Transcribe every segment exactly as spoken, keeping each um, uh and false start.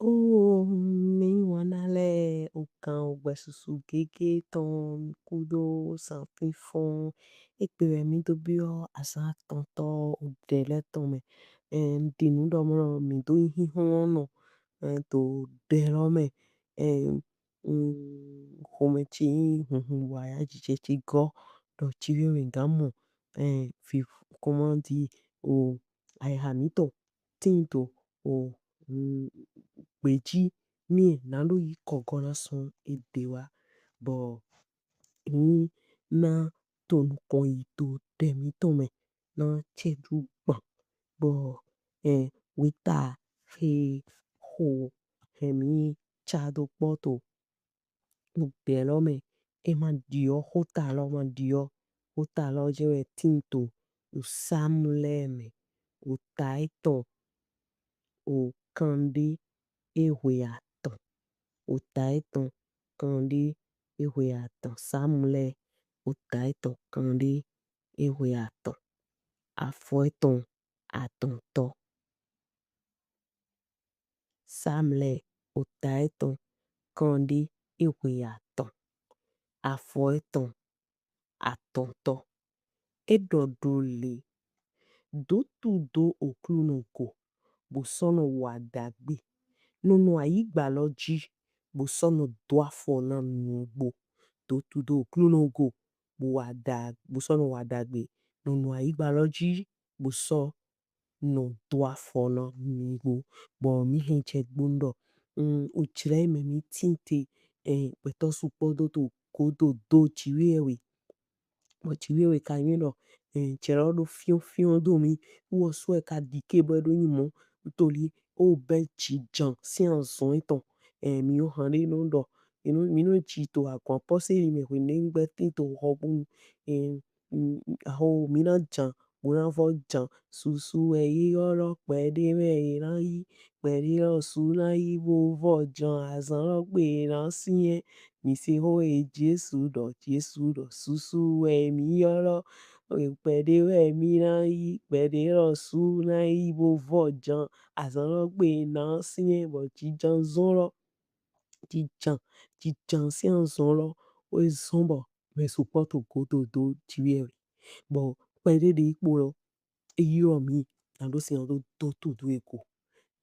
Oo, mi wana lɛ, okan ogbɛ susu gege tɔn kudo sanfin fɔn. Egbe wɛ mi do biɔ azan atɔntɔ odɛ lɛ tɔn mɛ. Ɛn, un ɖi nu ɖɔ mɔ mi do yin huhlɔnnɔ, ɛn, to odɛ lɔ mɛ. Ɛn, un, xomɛ ci yin hunhun bɔ ayajijɛ ci gɔ ɖɔ ci wɛ wɛ gan mɔ, ɛn, fi, comment dire, o, ayiha mitɔn tin to o, mm, gbeji mɛ na ɖo yi kɔgɔ na sɔn ede wa. Bɔ mi na to nukɔn yi to odɛ mitɔn mɛ na cɛju gban. Bɔ, ɛn, weta he xo hɛn mi ca do kpɔ to odɛ lɔ mɛ, e ma ɖiɔ, xota lɔ ma ɖiɔ. Xota lɔ jɛ wɛ tin to Osamu lɛ mɛ, ota etɔn okanɖe ehwe atɔn. Ota etɔn kanɖe ehwe atɔn. Samu lɛ, ota etɔn kanɖe ehwe atɔn. Afɔ etɔn atɔntɔ. Samu lɛ, ota etɔn kanɖe ehwe atɔn. Afɔ etɔn atɔntɔ. E ɖɔ ɖo le: Dotudo Oklunɔ go, bo sɔ nɔ wa dagbe, nɔ nɔ ayigba lɔ ji, bo sɔ nɔ do afɔ na nugbo. Dotudo Oklunɔ go, bo wa da, bo sɔ nɔ wa dagbe, nɔ nɔ ayigba lɔ ji, bo sɔ nɔ do afɔ na nugbo. Bɔ mi hɛn jɛ gbɔn ɖɔ, mm, ojlɛ mɛ mi tin te, ɛn, gbɛtɔ sukpɔ do to godo do ji wɛ wɛ. Bɔ ji wɛ wɛ ka yin ɖɔ, ɛn, jlɛ lɔ ɖo fiɔn fiɔn do mi. Wɔ su wɛ ka ɖike bɔ e ɖo yin mɔ, toli o bɛ jijan sin azɔn etɔn. Ɛn, mi yɔn han ɖe nɔ ɖɔ, mi nɔ, mi nɔ ji to agɔn apɔseli mɛ hwenɛnu gbɛ tin to xɔgbonu. Ɛn, mm, aho mi na jan, bo na vɔ jan. Susu wɛ ye ylɔ, kpɛɖe wɛ ye na yi, kpɛɖe lɔ su na yi bo vɔ jan, azan lɔ gbe na sinyɛn. Mi se xo e Jesu ɖɔ, Jesu ɖɔ susu wɛ mi ylɔ, kpɛɖe wɛ mi na yi, kpɛɖe lɔ su na yi bo vɔ jan, azan lɔ gbe na sinyɛn. Bɔ jijan zɔn lɔ, jijan, jijan sin azɔn lɔ, e zɔn bɔ mɛ sukpɔ to godo do ji wɛ wɛ. Bɔ kpɛɖe ɖe kpo lɔ, e ylɔ mi na ɖo sin na do dotudo e go.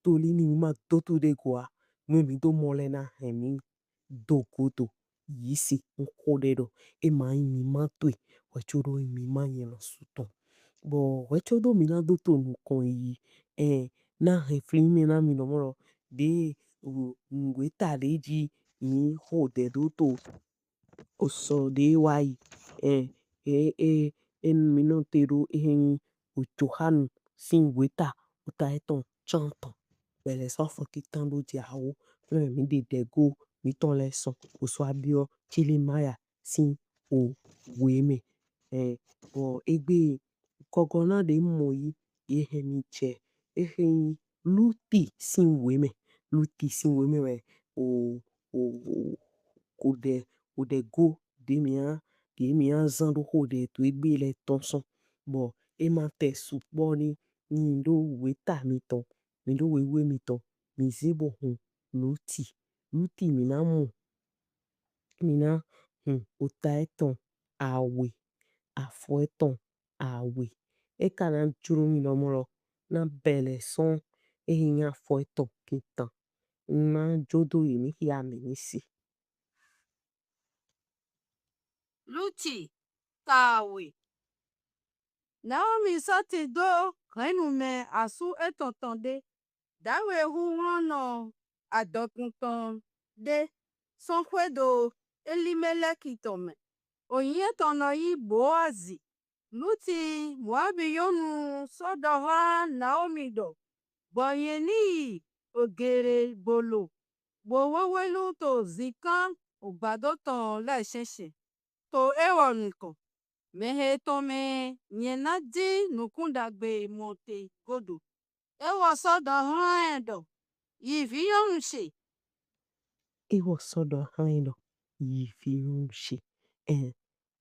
Toli ni mi ma dotudo e go a, nu e mi do mɔ lɛ na hɛn mi do godo yi se. Un xo ɖɛ ɖɔ e ma yin mi ma to e, hwɛ co ɖo mi ma yin lɔ su tɔn. Bɔ hwɛ co do mi na do to nukɔn yi, ɛn, na hɛn flin mɛ na mi nɔ mɔ lɔ, ɖe, o, nugbo eta ɖe ji mi xo ɖɛ do to osɔ ɖe wa yi, ɛn, e, e, e, mi nɔ te ɖo, e hɛn yin o Johanu sin weta, ota etɔn cantɔn, bɛ lɛ sɔ fɔn kitan ɖo ji awo, flɛn mi ɖe ɖɛgo mitɔn lɛ sɔn, osɔ abiɔ Jelemaya sin owe mɛ. Ɛn, bɔ egbe kɔgɔ na ɖe mɔ yi, ye hɛn mi jɛ, e hɛn yin Luti sin owe mɛ. Luti sin owe mɛ wɛ o, o, o, oɖɛ, oɖɛgo ɖe mi na, ɖe mi na zan ɖo xo ɖɛ to egbe lɛ tɔn sɔn. Bɔ e ma tɛ sukpɔ ni, ni ɖo weta mitɔn, mi ɖo wewe mitɔn, mi ze bo hun Luti. Luti mi na mɔ, mi na hun ota etɔn awe, afɔ etɔn awe. E ka na jlo mi lɔ mɔ lɔ, na bɛ lɛ sɔn e hɛn yin afɔ etɔn kitan. Un ma jo do yi mi xia mi ni se. Luti, ta awe. Naomi sɔ tindo hɛnnumɛ asu etɔn tɔn ɖe, dawe huhlɔnnɔ adɔkun tɔn ɖe, sɔn xwe ɖo Elimelɛki tɔn mɛ. Oyin etɔn nɔ yin Boazi. Luti, Moabi nyɔnu, sɔ ɖɔ hlan Naomi ɖɔ, gbɔnyɛ ni yi ogeɖe gbolo, bo wewenu to zinkan ogbado tɔn lɛ shɛnshɛn, to ewɔ nukɔn. Mɛhe tɔn mɛ nyɛ na ji nukun ɖagbe mɔ te godo. Ewɔ sɔ ɖɔ hlan ɛ ɖɔ, yi vi nyɔnu ce. Ewɔ sɔ ɖɔ hlan ɛ ɖɔ, yi vi nyɔnu ce. Ɛn,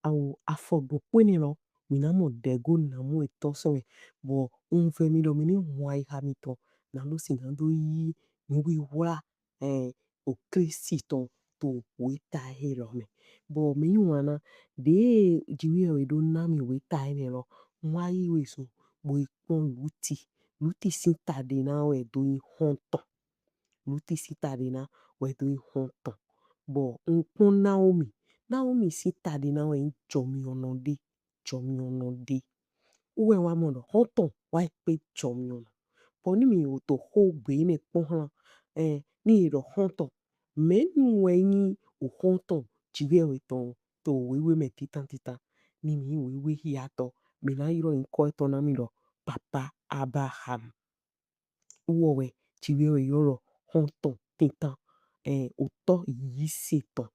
awo afɔ ɖokpo enɛ lɔ, mi na mɔ ɖɛgo na mɔ etɔn sɔn mɛ. Bɔ un vɛ mi ɖɔ mi ni hun ayiha mitɔn, na ɖo sin na do yi nuwiwa, eh, o Klisti tɔn to weta ehe lɔ mɛ. Bɔ mí yí wlan na ɖe Jiwheyɛwhe ɖo na mí weta enɛ lɔ, un wa yí we zo bo yi kpɔn Luti. Luti sin taɖena wɛ do nyi xɔntɔn. Luti sin taɖena wɛ do nyi xɔntɔn. Bɔ un kpɔn Naomi. Naomi sin taɖena wɛ nyi jɔmiɔnɔ ɖe, jɔmiɔnɔ ɖe. Wɛ wa mɔ ɖɔ xɔntɔn wa yi kpe jɔmiɔnɔ. Bɔ ni mí wo to xogbe enɛ kpɔn hlan, eh, ni e ɖɔ xɔntɔn, mɛnu wɛ nyi o xɔntɔn Jiwheyɛwhe tɔn to wewe mɛ titan titan? Ni mí nyi wewe xiatɔ, mí na ylɔ nyikɔ etɔn na mí ɖɔ Papa Abraham. Wɔ wɛ Jiwheyɛwhe ylɔ ɖɔ xɔntɔn titan, eh, otɔ yise tɔn.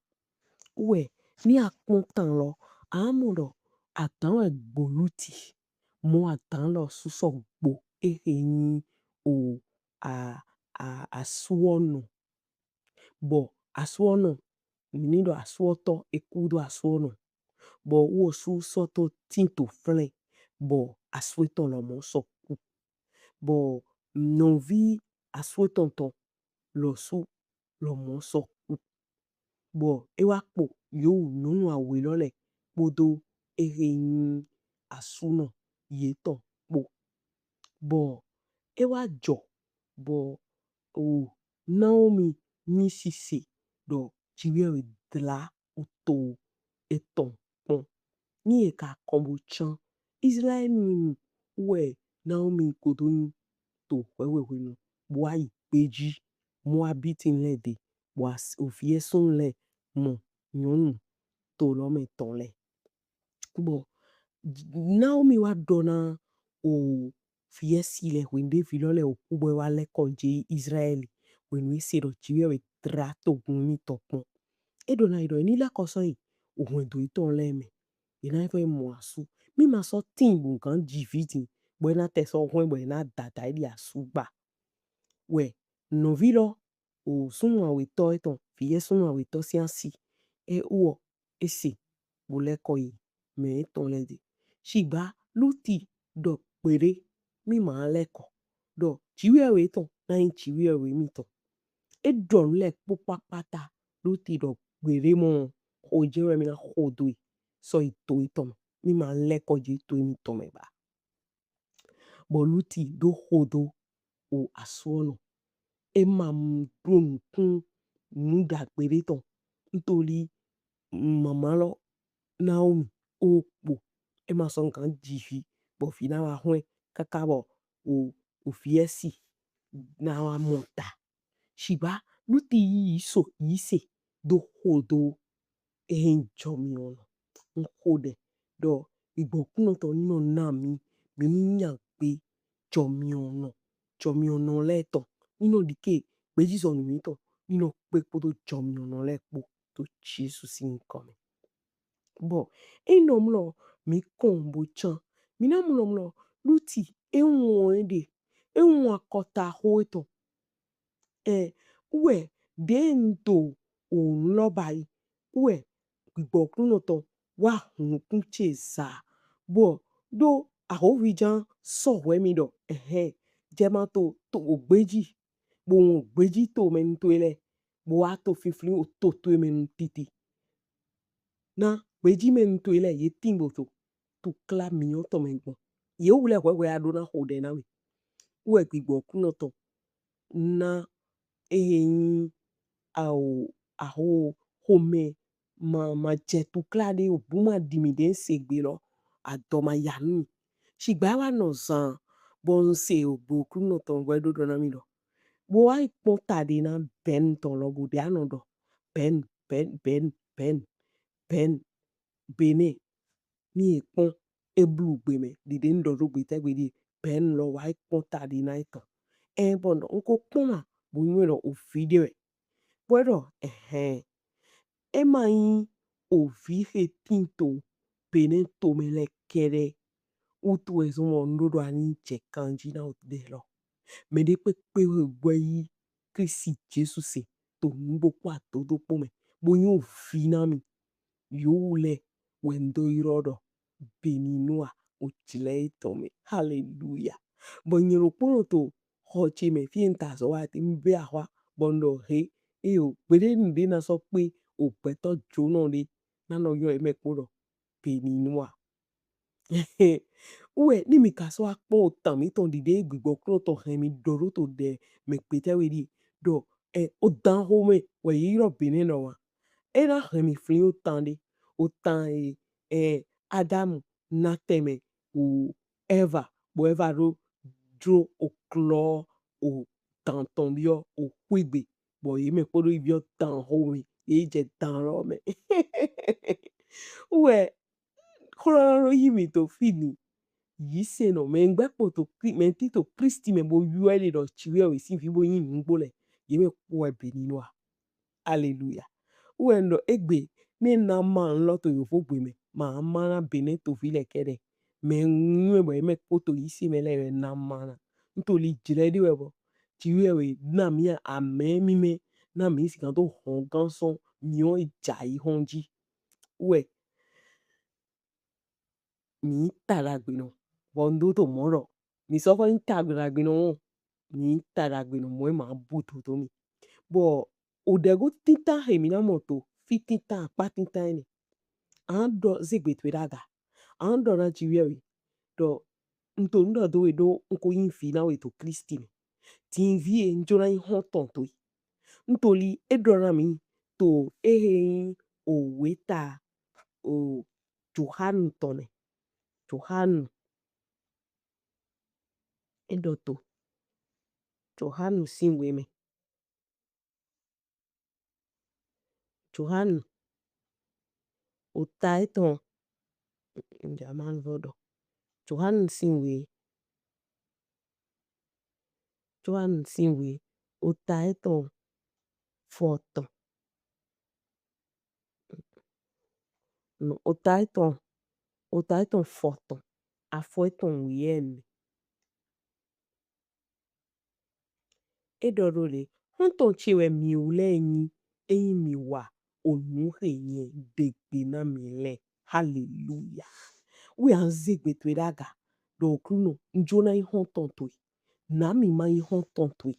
Wɛ ni a kpɔn tan lɔ, a mɔ ɖɔ adan wɛ gbo Luti, mɔ adan lɔ susɔ gbo ehe nyi o a a asuɔnɔ. Bɔ asuɔnɔ, mí ni ɖɔ asuɔtɔ, e ku do asuɔnɔ. Bɔ wɔ susɔ to tin to flɛn, bɔ asu etɔn lɔ mɔ sɔ ku. Bɔ nɔvi asu etɔn tɔn lɔ su lɔ mɔ sɔ ku. Bɔ e wa kpo yewu nyɔnu awe lɔ lɛ kpodo ehe nyi asunɔ yetɔn kpo. Bɔ e wa jɔ bɔ o Naomi nyi sise ɖɔ Jiwheyɛwhe dla oto etɔn kpɔn. Ni e ka kɔn bo can Izlaɛli nu wɛ Naomi kodo nyi to hwɛhwɛ hwenu bo wa yi gbeji Moabiti lɛ de, bɔ ovi esunnu lɛ mɔ nyɔnu to lɔ mɛ tɔn lɛ. Bɔ Naomi wa ɖɔ na o vi esi lɛ hwenu ɖe vi lɔ lɛ o ku bɔ e wa lɛkɔ je Izlaɛli hwenu e se ɖɔ Jiwheyɛwhe dla togun emitɔn kpɔn. E ɖɔ na yi ɖɔ e ni lɛkɔ sɔ yi ohwɛndo yetɔn lɛ mɛ. E na yi vɔ e mɔ asu. Mi ma sɔ tin bo gan ji vi din bɔ e na tɛ sɔ hwɛn bɔ e na dada e ɖi asu gba. Wɛ nɔvi lɔ o sunnu awetɔ etɔn, vi esunnu awetɔ sin asi, e wɔ e se bo lɛkɔ yi mɛ etɔn lɛ de. Shigba Luti ɖɔ gbeɖe mi ma lɛkɔ, ɖɔ Jiwheyɛwhe etɔn na nyi Jiwheyɛwhe emitɔn. E ɖɔ nu lɛ kpo kpakpata, Luti ɖɔ gbeɖe mɔ xo jɛn wɛ mi na xodo e sɔ yi to etɔn mɛ, mi ma lɛkɔ je to emitɔn mɛ ba. Bɔ Luti ɖo xodo o asuɔnɔ. E ma ɖo nukun nu ɖagbe ɖe tɔn. Ntoli mama lɔ Naomi o kpo. E ma sɔ gan ji vi, bɔ vi na wa hwɛn kaka bɔ o o vi esi na wa mɔ ta. Shigba Luti yi yi so yi se do xodo ehe nyi jɔmiɔnɔ. Un xoɖɛ ɖɔ Gbigbɔ Oklunɔ tɔn ni nɔ na mi, mi ni nya gbe jɔmiɔnɔ, jɔmiɔnɔ lɛ tɔn ni nɔ ɖike gbejizɔnu mitɔn ni nɔ kpe kpodo jɔmiɔnɔ lɛ kpo to Jesu sin nyikɔ mɛ. Bɔ e nɔ mlɔ mi kɔn bo can, mi na mlɔ mlɔ Luti e wɔn eɖe, e wɔn akɔta xo etɔn. Ɛ, wɛ ɖe n to o lɔ ba yi, wɛ Gbigbɔ Oklunɔ tɔn wa hun nukun ce za, bɔ ɖo ahovijan sɔ hwɛ mi ɖɔ, ɛhɛn, jɛ ma to to o gbeji, bo wɔn gbeji to mɛ nu towe lɛ, bo wa to finflin o to towe mɛ nu titi. Na gbeji mɛ nu towe lɛ ye tin bo to tukla miɔn tɔn mɛ gbɔn. Ye wu lɛ hwɛhwɛ a ɖo na xoɖɛ na we. Wɛ Gbigbɔ Oklunɔ tɔn na ehe nyi aho aho xomɛ ma ma jɛ tukla ɖe o, bu ma ɖi mi ɖe n se gbe lɔ, adɔ ma ya nu mi. Shigba e wa nɔ zan bɔ n se o Gbigbɔ Oklunɔ tɔn wɛ ɖo ɖɔ na mi ɖɔ, bo wa yi kpɔn ta ɖe na bɛn tɔn lɔ bo ɖe a nɔ ɖɔ bɛn bɛn bɛn bɛn bɛn Benɛ. Ni e kpɔn Eblu gbe mɛ ɖiɖe n ɖɔ ɖo gbetɛgbe ɖie, bɛn lɔ wa yi kpɔn ta ɖe na etɔn. Ɛn bɔ n ko kpɔn ma bo nywɛ ɖɔ ovi ɖe wɛ. Bɔ e ɖɔ ɛhɛn, e ma nyi ovi he tin to Benɛ tomɛ lɛ kɛɖɛ wutu wɛ zɔn bɔ n ɖo ɖɔ a ni jɛ kanji na o ɖe lɔ. Mɛɖekpekpe he gbɛ yi Klisti Jesu se to nugbo kpo adodo kpo mɛ, bo nyi ovi na mi. Yewu lɛ wɛ n do ylɔ ɖɔ Beninois, ojlɛ etɔn mɛ. Haleluya! Bɔ nyɛ ɖokpo nɔ to xɔ ce mɛ fi e n ta azɔn wa te n bɛ ahwa bɔ n ɖɔ he eyo gbeɖe nu ɖe na sɔ kpe ogbɛtɔ jonɔ ɖe na nɔ yɔ emɛ kpo ɖɔ Beninois. Wɛ ni mi ka sɔ akpɔ otan mitɔn ɖiɖe gbigbɔ klo tɔn hɛn mi ɖɔ ɖo to ɖɛ mɛ kpetɛ we ɖi ɖɔ ɛ odan xomɛ wɛ yi ylɔ Benɛ nɔ wa. E na hɛn mi flin otan ɖe, otan e ɛ Adamu na tɛnmɛ o Ɛva bɔ Ɛva ɖo jlo oklɔ odan tɔn biɔ oxwegbe bɔ ye mɛ kpo ɖo yi biɔ dan xomɛ ye jɛ dan lɔ mɛ. Wɛ xlɔlɔ ɖo yi mi to fi ni yi se nɔ mɛ ŋgbɛ kpo to mɛ ti to Klisti mɛ bo yɔ ɛ ɖe ɖɔ ci wɛ wɛ sin fi bo yin nugbo lɛ ye mɛ kpo wɛ Beninois. Aleluya. Wɛ n ɖɔ egbe ne na ma n lɔ to yovogbe mɛ ma ma na Benɛ tovi lɛ kɛɖɛ mɛ nyuɛ bɔ ye mɛ kpo to yi se mɛ lɛ wɛ na ma na n to li jlɛ ɖe wɛ bɔ ci wɛ wɛ na mi amɛ mi mɛ na mi sigan to hɔn gan sɔn mi ɔ ja yi hɔn ji. Wɛ mi ta ɖagbe nɔ bɔ n ɖo to mɔ ɖɔ mi sɔ fɔ yin ta ɖagbe nɔ wɔn mi ta ɖagbe nɔ mɔ e ma bu dodo mi bɔ oɖɛgo tintan he mi na mɔ to fi tintan akpa tintan enɛ. An ɖɔ zegbe towe ɖaga an ɖɔ na ci wɛ wɛ ɖɔ n to nu ɖɔ do we ɖo n ko yin vi na we to Klisti mɛ. Din vi e n jo na yin hɔntɔn towe. N to li e ɖɔ na mi to ehe yin owe ta o Johanu tɔn nɛ. Johanu e ɖɔ to Johanu sin owe mɛ. Johanu ota etɔn n ja ma vɔ ɖɔ Johanu sin owe Johanu sin owe ota etɔn fɔtɔn. No, ota etɔn ota etɔn fɔtɔn afɔ etɔn wiɛnɛ. E ɖɔ ɖo ɖe hɔntɔn ce wɛ mi wlɛ yin eyin mi wa onu he nyɛ ɖegbe na mi lɛ. Haleluya. Wɛ an zegbe towe ɖaga ɖɔ Oklunɔ n jo na yin hɔntɔn towe. Na mi ma yin hɔntɔn towe.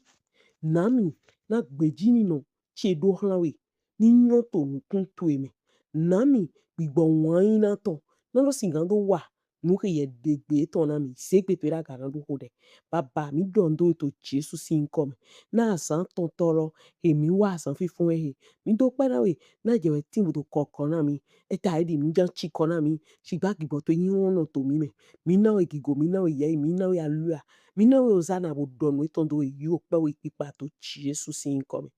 Na mi na gbeji ninɔ ce ɖo hlan we ni nyɔ to nukun towe mɛ. Na mi gbigbɔ wanyina tɔn na ɖo sigan do wa nu he yɛ ɖegbe etɔn na mi. Zegbe towe ɖaga na ɖo xo ɖɛ. Baba mi ɖɔ n do to Jesu sin nyikɔ mɛ. Na azan tɔntɔ lɔ he mi wa azan fifɔn wɛ he mi do kpɛ na we na jɛ wɛ tin bo do kɔkɔ na mi. Eta e ɖi mi jan cikɔ na mi. Sigba gbigbɔ towe yin wɔnɔ to mi mɛ. Mi na we gigo mi na we yɛyi mi na we aluya mi na we ozana bo ɖɔ nu etɔn do we yi o kpɛ we kpikpa to Jesu sin nyikɔ mɛ.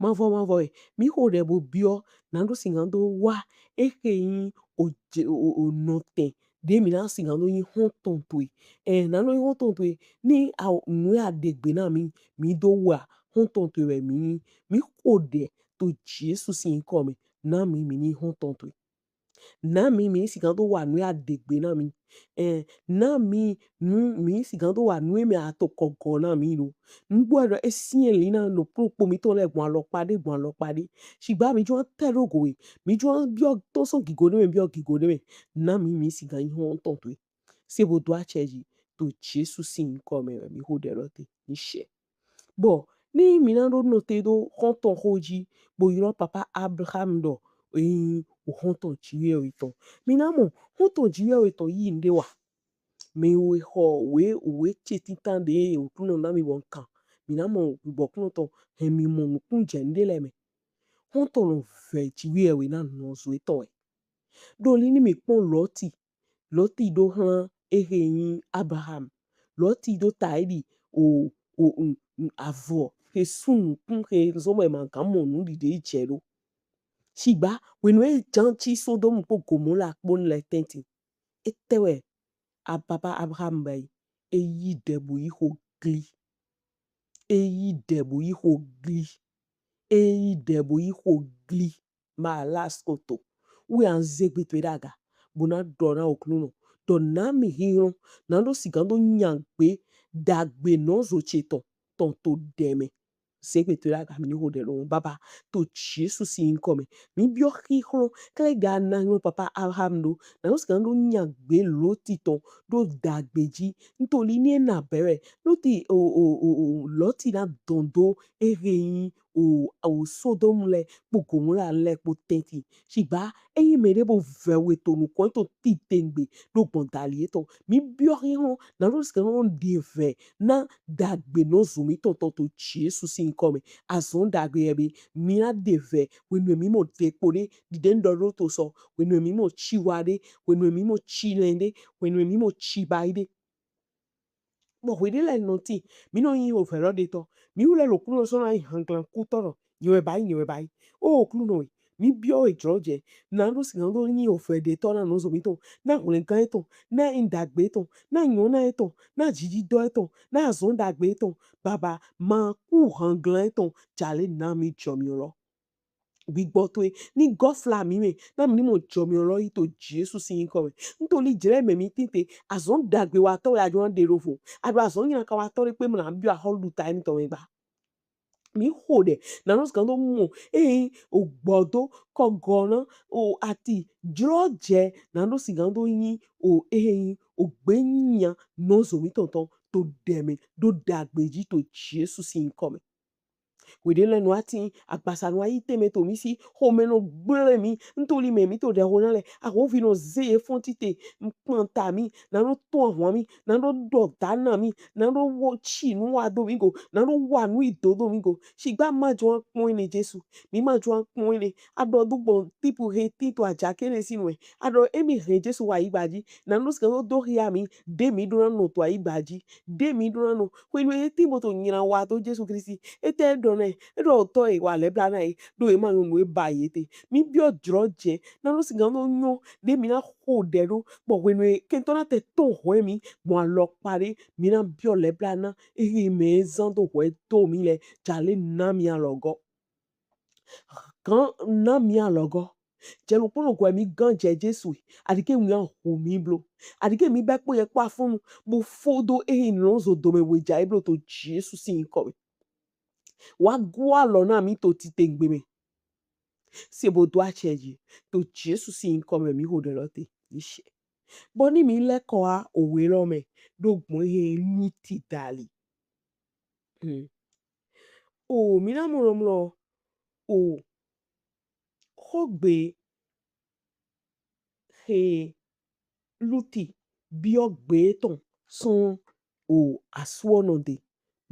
Mavɔ mavɔ e mi xo ɖɛ bo biɔ na ɖo sigan do wa ehe yin onɔtɛn ɖe mi na sigan do yin hɔntɔn towe. Ɛ na nɔ yin hɔntɔn towe ni nu a ɖegbe na mi mi do wa hɔntɔn towe wɛ mi yin. Mi xo ɖɛ to Jesu sin nyikɔ mɛ na mi mi ni hɔntɔn towe. Na mi mi ni sigan do wa nu a ɖegbe na mi. Ɛ na mi nu mi ni sigan do wa nu e mɛ a to kɔgɔ na mi lo. Nugbo ɛ ɖɔ e sinyɛn li na lo kpokpo mitɔn lɛ gbɔn alɔkpa ɖe gbɔn alɔkpa ɖe. Sigba mi jo tɛ ɖo go we mi jo biɔ tɔn sɔn gigo ɖe mɛ biɔ gigo ɖe mɛ. Na mi mi sigan yin hɔntɔn towe. Se bo do acɛ ji to Jesu sin nyikɔ mɛ wɛ mi xo ɖɛ lɔ te ni sɛ. Bɔ ni mi na ɖo nɔte ɖo hɔntɔn xo ji bo ylɔ papa Abraham ɖɔ eyin o hɔntɔn jiwɛ etɔn. Mi na mɔ hɔntɔn jiwɛ etɔn yi nuɖe wa. Mi we xɔ we owe ce tintan ɖe Oklunɔ na mi bɔ n kan. Mi na mɔ bɔ Oklunɔ tɔn hɛn mi mɔ nukun jɛ nuɖe lɛ mɛ. Hɔntɔn nɔ vɛ jiwɛ we na nɔzo etɔn wɛ. Ɖo li ni mi kpɔn Lɔti Lɔti ɖo hlan ehe yin Abraham. Lɔti ɖo ta e ɖi o o avɔ he sun nukun he zɔn bɔ e ma gan mɔ nu ɖiɖe jɛ ɖo. Sigba hwenu e jan ci Sodomu kpo Gomora kpo lɛ tɛntin. Etɛ wɛ a papa Abraham ba yi? E yi ɖɛ bo yi xo gli. E yi ɖɛ bo yi xo gli. E yi ɖɛ bo yi xo gli. Ma laskoto. Wɛ an zegbe towe ɖaga bo na ɖɔ na Oklunɔ ɖɔ na mi hihlɔn na ɖo sigan do nyagbe ɖagbe nɔzo ce tɔn tɔn to ɖɛ mɛ. Sɛgbe to la ga mi ni ho ɖe lo baba to Jesu si yinkɔ mɛ. Mi biɔ xixlɔ kle ga na nyɔ papa Abraham ɖo. Na ɖo sika ɖo nya gbe Loti tɔn ɖo dagbe ji. Ntoli ni e na bɛrɛ Loti o o o o Loti na dɔn do ehe yin o o Sodom lɛ kpo Gomora lɛ kpo tɛnti. Shigba eyin mɛɖe bo vɛ we to nukɔn etɔn titengbe ɖo gbɔn dali etɔn. Mi biɔ xixlɔ na ɖo sika ɖo ɖe vɛ na dagbe nɔzo mitɔn tɔn to Jesu si yinkɔ mɛ. Azɔn dagbe yɛ be mi na ɖe vɛ whenu mi mɔ ɖekpo ɖe ɖiɖe n ɖɔ ɖo to sɔ, whenu mi mɔ ciwa ɖe, whenu mi mɔ cilɛn ɖe, whenu mi mɔ cibayi ɖe. Bɔ hweɖe lɛ nɔti mi nɔ yin ovɛ lɔ ɖetɔ. Mi wu lɛ lo Oklunɔ sɔ na yin hanglan kutɔ lɔ. Nyɛ wɛ bayi, nyɛ wɛ bayi. O Oklunɔ e, mi biɔ we jlɔ jɛ na ɖo sika ɖo yin ovɛ ɖetɔ na nɔzo mitɔn, na hwlɛngan etɔn, na yin dagbe etɔn, na nyɔna etɔn, na jijidɔ etɔn, na azɔn dagbe etɔn. Baba ma ku hanglan etɔn jale na mi jɔmiɔ lɔ. Gbigbɔ towe ni gɔfla mi mɛ na mi ni mɔ jɔmiɔ lɔ yi to Jesu si yinkɔ mɛ. Ntoli jlɛ mɛ mi tinte azɔn dagbe watɔ wɛ ajɔ na ɖe ɖo vo. Aɖo azɔn nyina ka watɔ ɖe kpe mla biɔ ahɔlu ta eni tɔn mɛ gba. Mi ho ɖe na nɔ sika ɖo mɔ eyin o gbɔ do kɔgɔ na o ati jlɔ jɛ na ɖo sika ɖo yin o eyin o gbe nya nɔzo mitɔn tɔn to ɖe mɛ ɖo dagbe ji to Jesu si yinkɔ mɛ. Hweɖe lɛ nɔ atin agbasa nɔ ayi tɛnmɛ to mi si, xomɛ nɔ gble mi, ntoli mɛ mi to ɖɛ xo na lɛ, ahovi nɔ ze ye fɔn tite, nkpanta mi, na nɔ tɔn ahwan mi, na nɔ ɖɔ da na mi, na nɔ wɔ ci nu wa do mi go, na nɔ wa nu yi do do mi go. Shigba ma jɔ kpɔn ene Jesu, mi ma jɔ kpɔn ene. Aɖɔ do gbɔn tipu he ti to ajakɛ ne si nu ɛ. Aɖɔ emi he Jesu wa yi gbaji, na nɔ sika do do hia mi, ɖe mi ɖo na nɔ to ayi gbaji. Ɖe mi ɖo na nɔ hwenu e tin bo to nyina wa to Jesu Klisti. Etɛ ɖɔ nɛ, e ɖɔ otɔ e wa lɛbla na e ɖo e ma nyɔnu e ba ye te. Mi biɔ jlɔ jɛ na nɔ sika nɔ nyɔ ɖe mi na xo ɖɛ ɖo bɔ hwenu e kɛntɔ na tɛ tɔn hwɛ mi gbɔn alɔkpa ɖe mi na biɔ lɛbla na ehe mɛ e zan do hwɛ do mi lɛ jale na mi alɔgɔ. Gan na mi alɔgɔ. Jɛ nukpɔnɔ gɔ mi gan jɛ Jesu. Aɖike mi ahu mi blo. Aɖike mi bɛ kpo yɛ kpo afɔnu bo fo do ehe nɔ zo do mɛ we ja e blo to Jesu si yinkɔ mɛ. Wa gu alɔ na mi to titengbe mɛ. Se bo do acɛ ji to Jesu si yinkɔ mɛ mi ho ɖe lɔ te. Ishe. Bɔ ni mi lɛkɔ wa owe lɔ mɛ ɖo gbɔn ehe Luti dali. Hmm. O mi na mlɔmlɔ o xogbe he Luti biɔ gbe etɔn sɔn o asu ɔ nɔ de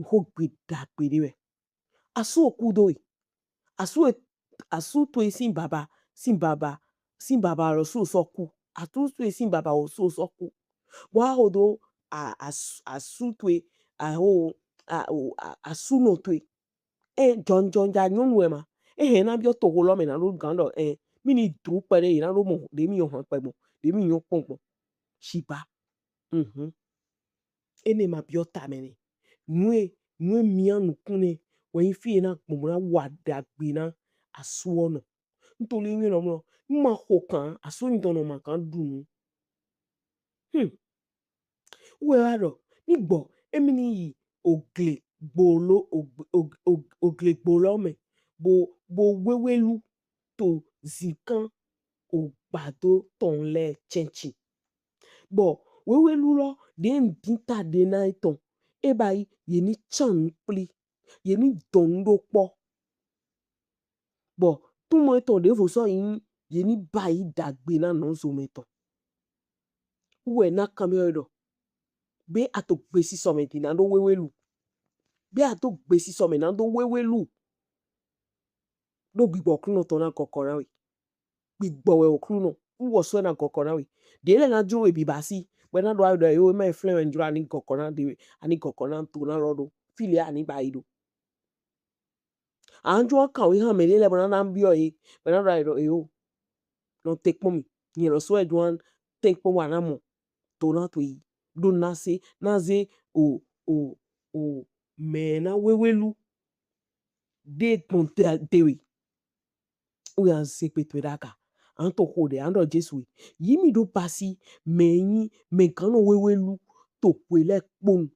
xogbe dagbe ɖe wɛ. Asu ɔ ku do e. Asu e asu towe sin baba sin baba sin baba lɔ su sɔ ku. Asu towe sin baba o su sɔ ku. Bɔ a xo do a asu asu towe a xo a o a asu nɔ towe. E jɔnjɔn ja nyɔnu wɛ ma. E hɛn na biɔ toxo lɔ mɛ na ɖo gan ɖɔ e mi ni dru kpɛɖe yi na ɖo mɔ ɖe mi yɔ hɔn kpɛ gbɔn ɖe mi yɔ kpɔn gbɔn. Shigba. Mhm. Ene ma biɔ ta mɛ nɛ. Nue nue mia nukun nɛ wɛ yin fi e na gbɔn bo na wa dagbe na asu ɔ nɔ. Ntoli nyuie nɔ mlɔ n ma xo kan asu nyitɔn nɔ ma kan ɖu nu. Hmm. Wɛ wa ɖɔ ni gbɔ emi ni yi ogle gbolo ogle gbolo mɛ bo bo wewelu to zinkan ogbado tɔn lɛ cɛnci. Bɔ wewelu lɔ ɖe n din ta ɖe na etɔn e ba yi ye ni can nu kpli ye ni dɔn nu ɖo kpɔ. Bɔ tumɔ etɔn ɖevo sɔ yin ye ni ba yi dagbe na nɔzo mɛ tɔn. Wɛ na kanbiɔ ɖɔ be a to gbesisɔ mɛ din na ɖo wewelu. Be a to gbesisɔ mɛ na ɖo wewelu. Ɖo gbigbɔ Oklunɔ tɔn na gɔkɔ na we. Gbigbɔ wɛ Oklunɔ wɔ sɔ na gɔkɔ na we. Ɖe lɛ na jlo we bi basi. Wɛ na ɖo ayo ɖɔ yo ma flɛ wɛ n jlo ani gɔkɔ na ɖe we ani gɔkɔ na to na lɔ ɖo. Fili ani ba yi ɖo. Anjo kan we hàn mɛ lɛ bɔ na na biɔ ye bɔ na ɖɔ ayi ɖɔ eyo. Nɔ te kpɔn mi nyɛ lɔ so e jo an te kpɔn wa na mɔ to na to yi ɖo na se na ze o o o mɛ na wewelu ɖe gbɔn te we. Wo ya ze kpe to ɖaka an to xo ɖe an ɖɔ Jesu yi mi ɖo basi mɛ nyi mɛ gan nɔ wewelu to hwe lɛ kponu.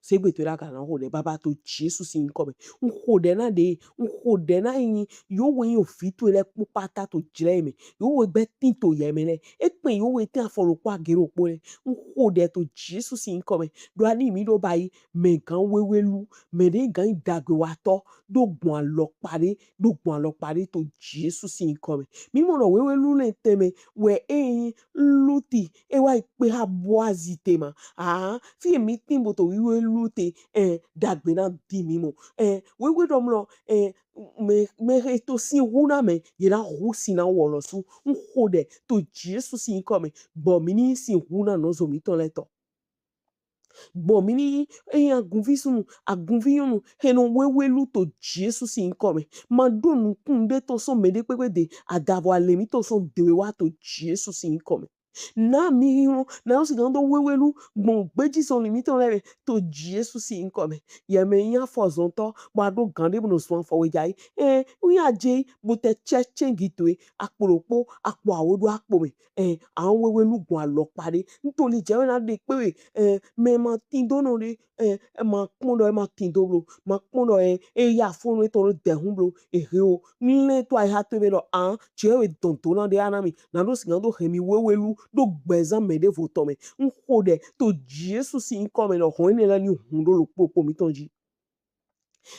Segbe towe ɖaga na xo ɖɛ baba to Jesu sin yinkɔ mɛ. Un xo ɖɛ na ɖe, un xo ɖɛ na yin yo we yin ovi towe lɛ kpokpata to jlɛ mɛ. Yo we gbɛ tin to yɛ mɛ lɛ. E kpɛn yo we tin afɔ ɖokpo age ɖokpo lɛ. Un xo ɖɛ to Jesu sin yinkɔ mɛ. Ɖo ani mi ɖo ba yi mɛ gan wewe lu, mɛ ɖe gan yi dagbe wa tɔ, ɖo gbɔn alɔkpa ɖe, ɖo gbɔn alɔkpa ɖe to Jesu sin yinkɔ mɛ. Mi mɔ ɖɔ wewe lu lɛ tɛnmɛ wɛ e yin Luti e wa yi kpe ha Boazi te ma. Ah, fi mi tin bo to wewe lu te, eh, dagbe na di mi mɔ. Eh, wewe ɖɔ mlɔ, eh, mɛ, mɛ he to sin hu na mɛ, ye na hu sin na wɔ lɔ su. Un xo ɖɛ to Jesu sin yinkɔ mɛ. Bɔ mi ni sin hu na nɔzo mitɔn lɛ tɔ. Bɔ mi ni eyin agunvi sunnu, agunvi nyɔnu, he nɔ wewe lu to Jesu sin yinkɔ mɛ. Ma ɖo nukun ɖe tɔn sɔn mɛ ɖe kpekpe de, adavɔ ale mitɔn sɔn dewe wa to Jesu sin yinkɔ mɛ. Na mi hihɔn, na o sigan do wewe lu gbɔn gbeji sɔn li mitɔn lɛ mɛ to Jesu sin yinkɔ mɛ. Yɛ mɛ yin afɔzɔntɔ, bɔ a ɖo gan ɖe bo nɔ zun afɔ we ja yi. Eh, un ya je bo tɛ cɛ cɛngi towe, akpo ɖokpo, akpo awo ɖo akpo mɛ. Eh, a wewe lu gbɔn alɔkpa ɖe. Un to li jɛ we na ɖe kpe we, eh, mɛ ma tin do nɔ ɖe, eh, ma kpɔn ɖɔ e ma tin do blo, ma kpɔn ɖɔ e, e ya fɔnu etɔn ɖo dɛhun blo, ehe o. Un lɛn to ayiha towe mɛ ɖɔ, ah, jɛ we dɔn do na ɖe a na mi, na ɖo sigan do hɛn mi wewe lu ɖo gbɛzan mɛ ɖevo tɔn mɛ. Un xo ɖɛ to Jesu sin yinkɔ mɛ ɖɔ hɔn enɛ lɛ ni hun ɖo ɖokpo ɖokpo mitɔn ji.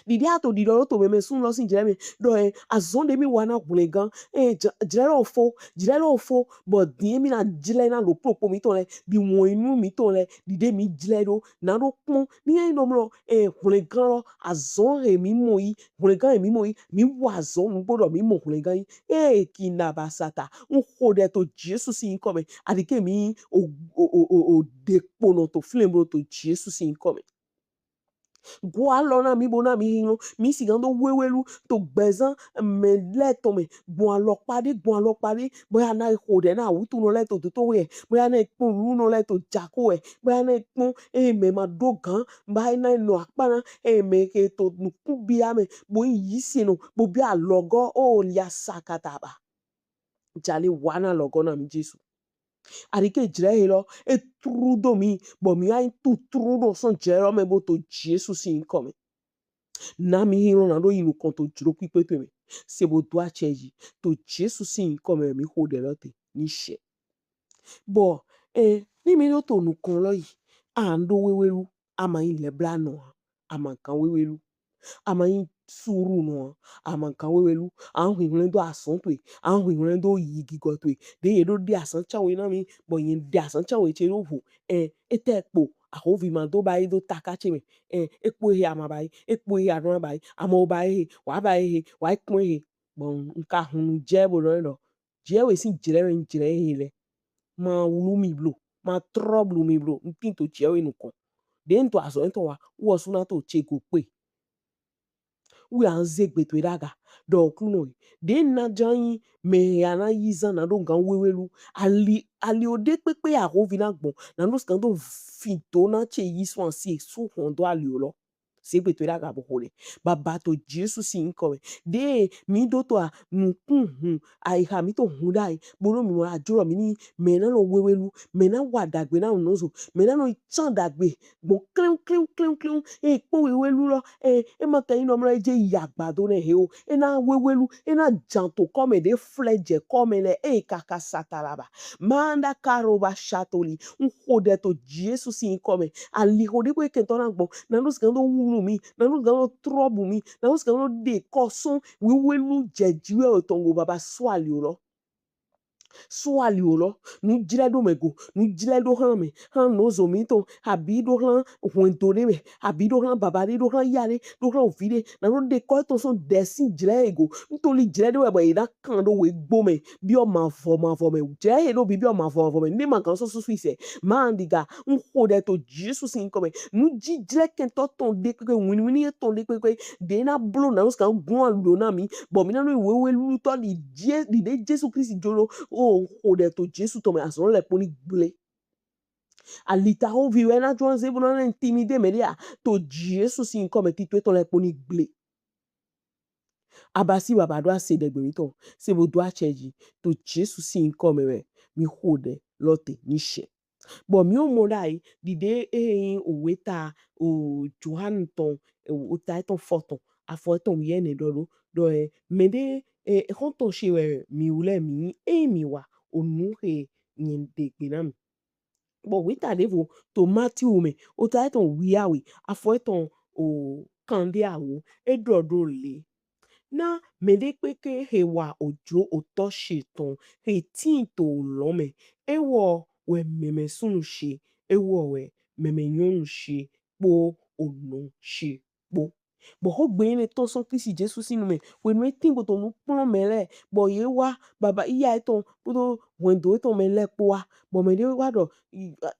Ɖiɖi a to ɖiɖɔ ɖo to mɛmɛsunnu lɔ sin jlɛ mɛ ɖɔ, eh, azɔn ɖe mi wa na hwlɛngan, eh, jlɛ lɔ fo, jlɛ lɔ fo, bɔ din mi na jlɛ na ɖokpo ɖokpo mitɔn lɛ, ɖi wɔn inu mitɔn lɛ, ɖiɖe mi jlɛ ɖo, na ɖo kpɔn, ni yin ɖɔ mlɔ, eh, hwlɛngan lɔ, azɔn he mi mɔ yi, hwlɛngan he mi mɔ yi, mi wa azɔn nugbo ɖɔ mi mɔ hwlɛngan yi, eh, ki na ba sata, un xo ɖɛ to Jesu sin yinkɔ mɛ, aɖike mi o, o, o, o, o ɖe kponɔ to flɛn blo to Jesu sin yinkɔ mɛ. Gɔ alɔ na mi bo na mi hihɔn, mi sigan do wewe lu to gbɛzan mɛ lɛ tɔn mɛ, gbɔn alɔkpa ɖe, gbɔn alɔkpa ɖe, bɔ ya na xo ɖɛ na awutunɔ lɛ to dotoxwe, bɔ ya na kpɔn lulunɔ lɛ to jako wɛ, bɔ ya na kpɔn, eh, mɛ ma ɖo gan, ba na nɔ akpa na, eh, mɛ he to nukun bia mɛ, bo yin yisenɔ, bo bia alɔgɔ, o lia sakata ba. Jale wa na alɔgɔ na mi Jesu. Aɖike jlɛ he lɔ, e tru do mi, bɔ mi wa yin tutru ɖo sɔn jlɛ lɔ mɛ bo to Jesu sin yinkɔ mɛ. Na mi hihɔn na ɖo yi nukɔn to jlo kpikpe towe mɛ. Se bo do acɛ ji to Jesu sin yinkɔ mɛ mi xo ɖɛ lɔ te ni shɛ. Bɔ, eh, ni mi ɖo to nukɔn lɔ yi, a n ɖo wewe lu, a ma yin lɛblanɔ, a ma gan wewe lu. A ma yin surunɔ, a ma gan wewe lu. A n hwinhwlɛn do azɔn towe, a n hwinhwlɛn do yigigɔ towe. Ɖe ye ɖo ɖe azan can we na mi, bɔ ye ɖe azan can we ce ɖo vo. Eh, etɛ kpo, ahovi ma do ba yi do taka ce mɛ. Eh, e kpo ehe a ma ba yi, e kpo ehe a nɔ ba yi, a ma ba ehe, wa ba ehe, wa kpɔn ehe. Bɔ n ka hun nu jɛ bo nɔ ɖɔ. Jɛ we sin jlɛ mɛ jlɛ he lɛ. Ma wlu mi blo, ma trɔblu mi blo, n tin to jɛ we nukɔn. Ɖe n to azɔn tɔn wa, wɔ su na to ce go kpe. Wi a n ze gbe towe ɖaga, ɖɔ Oklunɔ e. Ɖe n na jan yin mɛ he a na yi zan na ɖo gan wewe lu. Ali, ali o ɖe kpekpe ahovi na gbɔn, na ɖo sigan do fin do na ce yi sɔn asi su hɔn do ali o lɔ. Se gbe towe ɖaga bo xo ɖɛ. Baba to Jesu sin yinkɔ mɛ. Ɖe mi ɖo to a nukun hun, ayiha mi to hun ɖayi. Bo ɖo mi mɔ ajro mi ni mɛ na nɔ wewe lu, mɛ na wa dagbe na nɔzo, mɛ na nɔ can dagbe. Gbɔn kleun, kleun, kleun, kleun. E kpɔn wewe lu lɔ, e, e ma ka yin nɔ mlɔ e je yi agbado nɛ he o. E na wewe lu, e na jan to kɔ mɛ ɖe flɛ jɛ kɔ mɛ lɛ, e kaka sata la ba. Manda karo ba shatoli. N xo ɖɛ to Jesu sin yinkɔ mɛ. Aliho ɖe kpe kɛntɔ na gbɔn. Na ɖo sigan do wulu mi. Na ɖo sigan do trɔbu mi. Na ɖo sigan do ɖe kɔ sɔn wewe lu jɛ ji wɛ o tɔn go baba sɔ ali o lɔ. Sɔ ali o lɔ. Nu jlɛ ɖo mɛ go. Nu jlɛ ɖo hlan mɛ. Hlan nɔzo mitɔn. Abi ɖo hlan hwɛndo ɖe mɛ. Abi ɖo hlan baba ɖe, ɖo hlan ya ɖe, ɖo hlan ovi ɖe. Na ɖo ɖe kɔ etɔn sɔn ɖɛ sin jlɛ e go. N to li jlɛ ɖe wɛ bɔ e na kan ɖo wegbo mɛ. Biɔ mavɔ mavɔ mɛ. Jlɛ he ɖo bibiɔ mavɔ mavɔ mɛ. Ne ma gan sɔ susu isɛ. Ma n diga. N xo ɖɛ to Jesu sin yinkɔ mɛ. Nu jijlɛ kɛntɔ tɔn ɖe kpekpe, winwin etɔn ɖe kpekpe. Ɖe na blo na nu sigan gun alo na mi. Bɔ mi na nɔ wewe lutɔ li Je, li ɖe Jesu Kristi jo lo. O n xo ɖɛ to Jesu tɔn mɛ azɔn lɛ kpo ni gble. Alita ho vi wɛ na jɔ ze bo na nɛ ntimi de mɛ ɖe a. To Jesu sin yinkɔ mɛ tito etɔn lɛ kpo ni gble. Abasi baba ɖo ase ɖe gbe mitɔn, se bo do acɛ ji, to Jesu sin yinkɔ mɛ wɛ mi xo ɖɛ lɔ te ni shɛ. Bɔ mí wo mɔ ɖayi ɖiɖe e yin oweta o Johanu tɔn, ota etɔn fɔtɔn, afɔ etɔn wiɛnɛ ɖɔ ɖo ɖɔ ɛ mɛɖe ɛ exɔntɔn ce wɛ mí wlɛ mí yin eyin mí wa onu he nyɛn ɖegbe na mí. Bɔ weta ɖevo to Matiu mɛ, ota etɔn wiawe, afɔ etɔn o kanɖeawo, e ɖɔ ɖo le. Na mɛɖekpekpe he wa ojlo otɔ ce tɔn he tin to olɔn mɛ, ewɔ wɛ mɛmɛsunnu ce, ewɔ wɛ mɛmɛnyɔnu ce kpo onɔ ce kpo. Bɔ xogbe enɛ tɔn sɔn Klisti Jesu sin nu mɛ, hwenu e tin kpo to nukplɔnmɛ lɛ, bɔ ye wa baba iya etɔn kpodo hwɛndo etɔn mɛ lɛ kpo wa, bɔ mɛɖe wa ɖɔ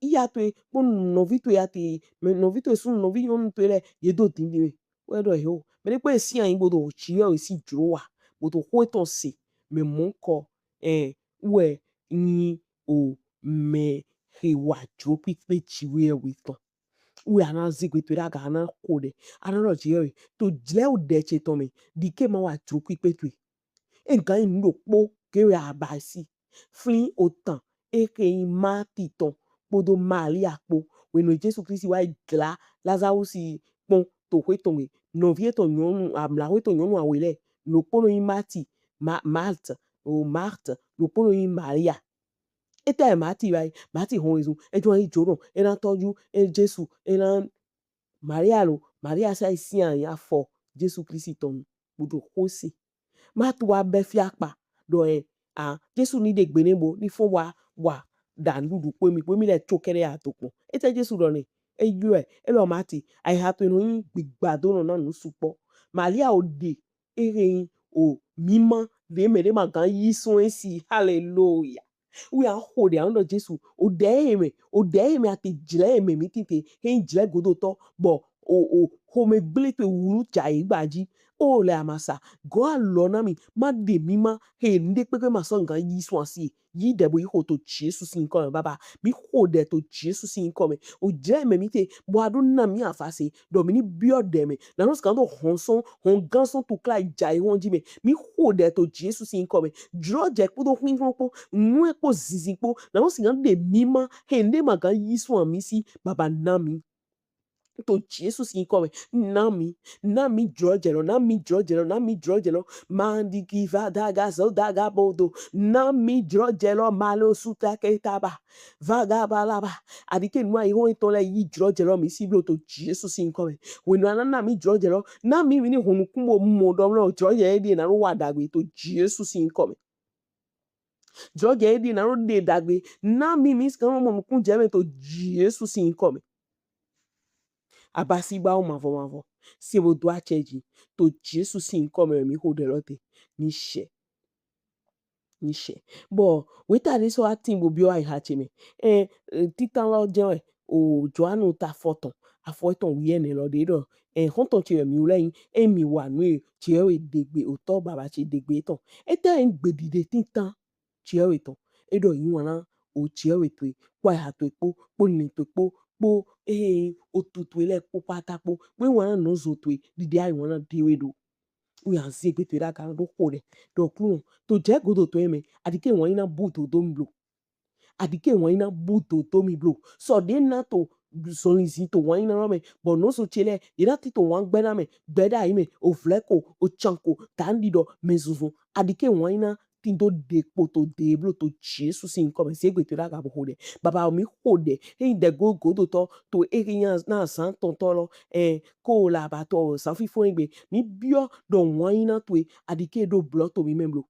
iya towe kpo nɔvi towe ate, nɔvi towe sunnu, nɔvi nyɔnu towe lɛ, ye do dindin mɛ. Wɛ ɖɔ he o, mɛɖekpekpe e sinai kpodo Jiwheyɛwhe sin jlo wa, kpodo xo etɔn se, mɛ mɔnkɔ ɛ wɛ yin o mɛ he wa jlo kpikpe Jiwheyɛwhe tɔn. Wɛ a na ze gbe towe ɖaga, a na xo ɖɛ, a na ɖɔ Jiwheyɛwhe, to jlɛ odɛ ce tɔn mɛ, ɖike ma wa jlo kpikpe towe. E gan yin nu ɖokpo ge wɛ a ba si. Flin otan e he yin Mati tɔn kpodo Malia kpo. Hwenu Jesu Klisti wa yi dla Lazawusi kpɔn to xwe tɔn gbe, nɔvi etɔn nyɔnu, amlaxwe tɔn nyɔnu awe lɛ, ɖokpo nɔ yin Mati, Ma, Malt, o Mart, ɖokpo nɔ yin Malia. Etɛ Mati wa yi? Mati hɔn wezun, e jlo na yi jo ɖɔ e na tɔju e Jesu, e na Malia lo, Malia sa yi sinai afɔ Jesu Klisti tɔn nu kpodo xo se. Ma to wa bɛ fi akpa ɖɔ ɛ a Jesu ni ɖegbe nɛ bo ni fɔn wa wa ɖa nuɖuɖu kpo emi kpo emi lɛ co kɛɖɛ ya to kpɔn. Etɛ Jesu ɖɔ nɛ? E ylɔ ɛ, e ɖɔ Mati, ayiha towe nɔ yin gbigbadonɔ na nu sukpɔ. Malia o ɖe e he yin o mima ɖe mɛɖe ma gan yi sɔn e si. Haleluya! Wɛ a xo ɖɛ a nɔ ɖɔ Jesu, odɛ e mɛ, odɛ e mɛ ate jlɛ e mɛ mí tite, he yin jlɛ godotɔ, bɔ o o xomɛgble towe wlu ja yi gba ji. O lɛ amasa, gɔ alɔ na mi, ma ɖe mima he nuɖekpekpe ma sɔ gan yi sɔn asi e. Yi ɖɛ bo yi xo to Jesu sin yinkɔ mɛ baba. Mí xo ɖɛ to Jesu sin yinkɔ mɛ. O jlɛ e mɛ mí te, bɔ a ɖo na mí afase, ɖɔ mí ni biɔ ɖɛ mɛ. Na nɔ sigan do hɔn sɔn, hɔn gan sɔn to kla ja yi hɔn ji mɛ. Mí xo ɖɛ to Jesu sin yinkɔ mɛ. Jlɔjɛ kpodo hwinhlɔn kpo, nuɛ kpo zinzin kpo, na nɔ sigan ɖe mima he nuɖe ma gan yi sɔn ami si, baba na mí. To Jesu sin yinkɔ mɛ, na mí, na mí jlɔjɛ lɔ, na mí jlɔjɛ lɔ, na mí jlɔjɛ lɔ. Mandiki va daga zo daga bodo, na mí jlɔjɛ lɔ, malo suta ketaba, vagaba laba. Aɖike nu ayi hɔn etɔn lɛ yi jlɔjɛ lɔ mi si blo to Jesu sin yinkɔ mɛ. Hwenu a na na mí jlɔjɛ lɔ, na mí mí ni hun nukun bo mɔ ɖɔ mlɔ jlɔjɛ e ɖie na ɖo wa ɖagbe to Jesu sin yinkɔ mɛ. Jlɔjɛ e ɖie na ɖo ɖe ɖagbe, na mí mí sigan nɔ mɔ nukun jɛ mɛ to Jesu sin yinkɔ mɛ. Abasi ba o mavɔ mavɔ, se bo do acɛ ji, to Jesu sin yinkɔ mɛ wɛ mí xo ɖɛ lɔ te, ni shɛ. Ni shɛ. Bɔ weta ɖe sɔ wa tin bo biɔ ayiha ce mɛ. Ɛ, ɛ, titan lɔ jɛn wɛ o Johanu ta fɔtɔn, afɔ etɔn wiɛnɛ lɔ ɖe ɖɔ ɛ xɔntɔn ce wɛ mí wlɛ yin, e mí wa nu e Jiwheyɛwhe ɖegbe, otɔ baba ce ɖegbe etɔn. Etɛ yin gbeɖiɖe titan Jiwheyɛwhe tɔn? E ɖɔ yi wanna o Jiwheyɛwhe towe kpo ayiha towe kpo kpo linlɛn towe kpo kpo e otu towe lɛ kpo kpata kpo kpo e wanna nɔzo towe ɖiɖe ayi wanna ɖe we ɖo. Wɛ a ze gbe towe ɖaga ɖo xo ɖɛ ɖɔ Oklunɔ, to jɛ godo towe mɛ, aɖike wanyina bu dodo mi blo. Aɖike wanyina bu dodo mi blo. Sɔ ɖe na to zɔnlin zin to wanyina lɔ mɛ, bɔ nɔzo ce lɛ ye na tin to wangbɛna mɛ, gbɛɖayi mɛ, ovlɛko, ocanko, danɖiɖɔ, mɛzunzun. Aɖike wanyina tin do ɖe kpo to ɖe blo to Jesu sin yinkɔ mɛ. Ze gbe towe ɖaga bo xo ɖɛ. Baba mí xo ɖɛ. Eyin ɖɛ gogodotɔ to e yin na azan tɔntɔ lɔ, ɛ, ko la ba to zan fifo egbe. Mí biɔ ɖɔ wanyina towe aɖike ɖo blɔ to mí mɛ blo.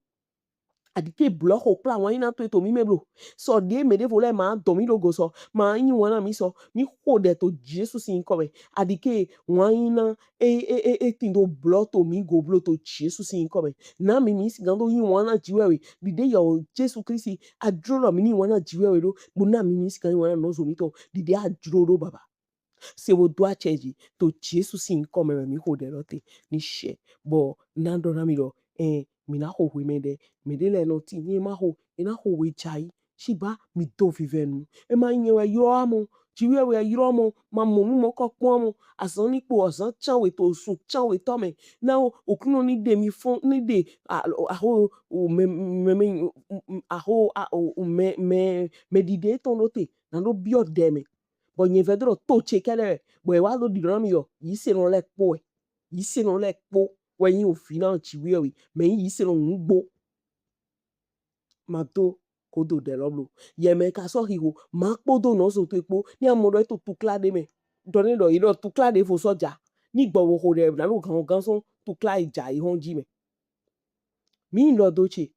Aɖike blɔ xo kpla wanyina towe to mí mɛ blo. Sɔ ɖe mɛ ɖevo lɛ ma dɔn mí ɖo go sɔ, ma yin wanna mí sɔ, mí xo ɖɛ to Jesu sin yinkɔ mɛ. Aɖike wanyina e e e e tin do blɔ to mí go blo to Jesu sin yinkɔ mɛ. Na mí mí sigan do yin wanna Jiwheyɛwhe. Ɖiɖe yɔ Jesu Klisti a jlo ɖɔ mí ni wanna Jiwheyɛwhe ɖo, bo na mí mí sigan yin wanna nɔzo mítɔn. Ɖiɖe a jlo ɖo baba. Se bo do acɛ ji, to Jesu sin yinkɔ mɛ wɛ mí xo ɖɛ lɔ te, ni shɛ. Bɔ na ɖɔ na mi ɖɔ ɛ, mí na xo hwe mɛɖe, mɛɖe lɛ nɔ tin, ni e ma xo, e na xo hwe jayi. Shigba mi do vivɛnu. E ma nyɛ wɛ ylɔ amɔ, Jiwheyɛwhe wɛ ylɔ mɔ, ma mɔ nu mɔ kɔ kpɔn amɔ. Azan ni kpo, azan can we to osun can we tɔ mɛ. Na o, Oklunɔ ni ɖe mi fɔn, ni ɖe aho mɛ mɛ mɛ aho mɛ mɛ mɛ ɖiɖe tɔn ɖo te, na ɖo biɔ ɖe mɛ. Bɔ nyɛ vɛ do ɖɔ to ce kɛɖɛ wɛ, bɔ e wa ɖo ɖiɖɔ na mi yɔ, yisenɔ lɛ kpo wɛ, yisenɔ lɛ kpo wɛ nyi ovi na Jiwheyɛwhe, mɛ nyi yisenɔ nugbo. Ma do kodo ɖe lɔ blo. Yɛ mɛ ka sɔ hiho, ma kpodo nɔ zo to kpo, ni amɔ ɖɔ e to tukla ɖe mɛ. Ɖɔ ne ɖɔ yi ɖɔ tukla ɖe vo sɔ ja. Ni gbɔ wo ho ɖe na ɖo gan gan sɔn tukla yi ja yi hɔn ji mɛ. Mi ŋ ɖɔ do ce.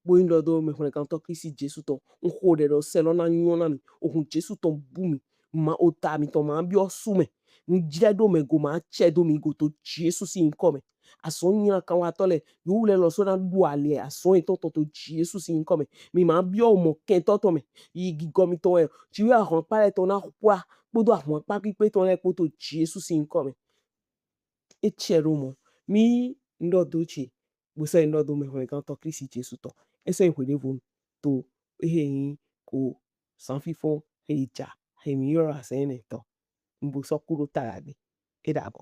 Bo ŋ ɖɔ do mɛ hwlɛngantɔ Klisti Jesu tɔn. N ho ɖe ɖɔ sɛ lɔ na nyɔ na mi. Ohun Jesu tɔn bu mi. Ma ota mitɔn ma biɔ su mɛ. N jlɛ ɖo mɛ go ma cɛ do mi go to Jesu si ŋkɔ mɛ. Azɔn nyina kan wa tɔ lɛ, yo wlɛ lɔ so na ɖu ali azɔn etɔn tɔn to Jesu si ŋkɔ mɛ. Mi ma biɔ mɔ kɛntɔ tɔn mɛ. Yi gigɔ mitɔn wɛ. Ci wɛ ahɔn kpa lɛ tɔn na kpɔa kpodo ahɔn kpa kpikpe tɔn lɛ kpo to Jesu si ŋkɔ mɛ. E cɛ ɖo mɔ. Mi ŋ ɖɔ do ce. Bo sɔ yi ŋ ɖɔ do mɛ hwlɛngantɔ Klisti Jesu tɔn. E sɔ yi hwe ɖevo to ehe yin ko sanfifɔn he ja he mi ylɔ azan enɛ tɔn. N bo sɔ ku ɖo ta ɖagbe. E ɖabɔ.